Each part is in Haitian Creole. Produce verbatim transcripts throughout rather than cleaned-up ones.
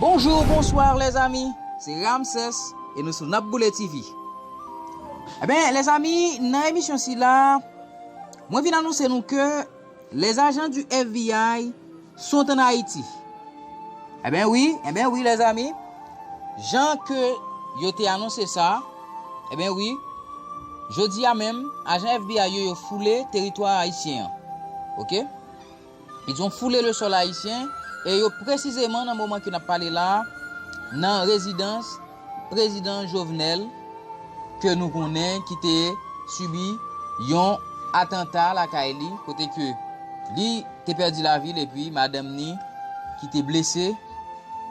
Bonjou, bonswa, lèzami. Se Ramses e nou sou N ap Boule T V. Ebyen, lèzami, nan emisyon sila, mwen vin anonse nou ke les agents du F B I sont en Haïti. Ebyen wi, ebyen wi, lèzami. Jan ke yo te anonse sa, ebyen wi, jodi a menm, ajan F B I yo, yo foule teritwa ayisyen an. Oke? Ils ont foulé le sol haïtien e yo presizeman nan moman ke n ap pale la, nan rezidans prezidan Jovenel ke nou konnen ki te sibi yon atanta lakay li, kote ke li te pèdi lavi l epi madanm ni ki te blese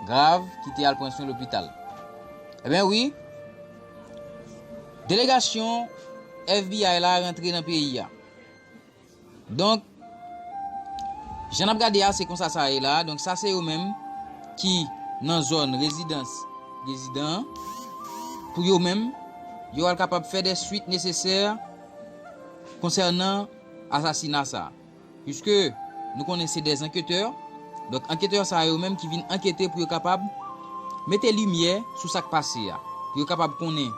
grav, ki te al pran swen lopital. Ebyen wi, delegasyon F B I la rantre nan peyi a. Donk, jan n ap gade a, se konsa sa ye la. Donk, sa se yo menm ki nan zòn rezidans prezidan an. Pou yo menm, yo al kapab fè de swit nesesè konsènan asasina sa. Piske nou konnen se de anketè. Donk, anketè sa yo menm ki vin ankete pou yo kapab mete limyè sou sa k pase a. Pou yo kapab konnen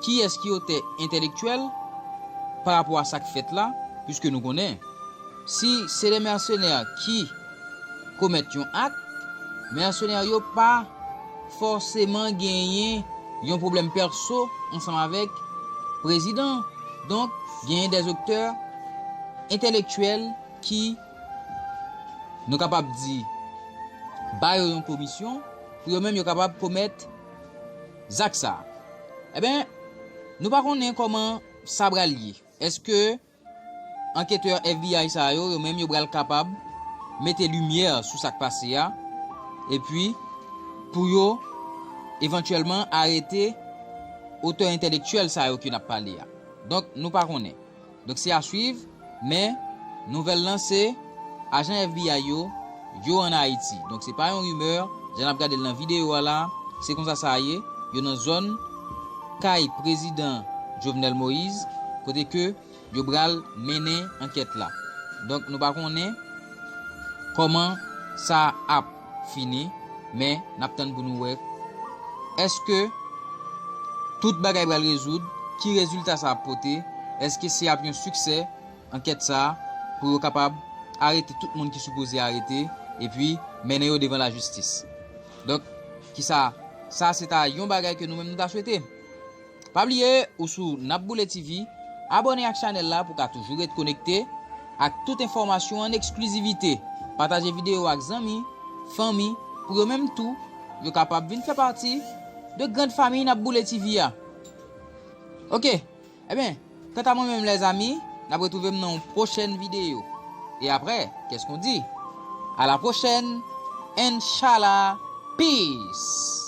kiyès ki otè entèlektyèl pa rapò a sa k fèt la, piske nou konnen, si se de mèsenè ki komèt yon ak, mèsenè yo pa fòseman genyen yon pwoblèm pèso ansanm avèk prezidan. Donk, genyen de otè entèlektyèl ki, nou kapab di, ba yo yon komisyon pou yo menm yo kapab komèt zak sa. Ebyen, nou pa konnen kòman sa pral ye. Èske anketè F B I sa yo, yo menm yo pral kapab mete limyè sou sa k pase a, epi pou yo evantyèlman arete otè entèlektyèl sa yo ke n ap pale a? Donk, nou pa konnen. Donk, se a swiv, men nouvèl lan se ajan F B I yo, yo ann Ayiti. Donk, se pa yon rimè, jan n ap gade l nan videyo a la, se konsa sa ye, yo nan zòn kay prezidan Jovenel Moïse, kote ke yo pral mennen ankèt la. Donk, nou pa konnen kòman sa ap fini, men n ap tann pou nou wè èske tout bagay pral rezoud, ki rezilta sa ap pote, èske se ap yon siksè ankèt sa a pou yo kapab arete tout moun ki sipoze arete epi mennen yo devan lajistis. Donk, kisa, sa se ta yon bagay ke nou menm nou ta swete. Pa bliye, ou sou N ap Boule T V, abòne ak chanèl la pou w ka toujou ret konekte ak tout enfòmasyon an eksklizivite. Pataje videyo ak zanmi, fanmi, pou yo menm tou, yo kapab vin fè pati de grand fanmi N ap Boule T V a. Oke, ebyen, kanta mwen menm, lèzami, n ap retwouve m nan yon pwochèn videyo. E aprè, qu'est-ce qu'on dit? À la prochaine, Inch'Allah, peace!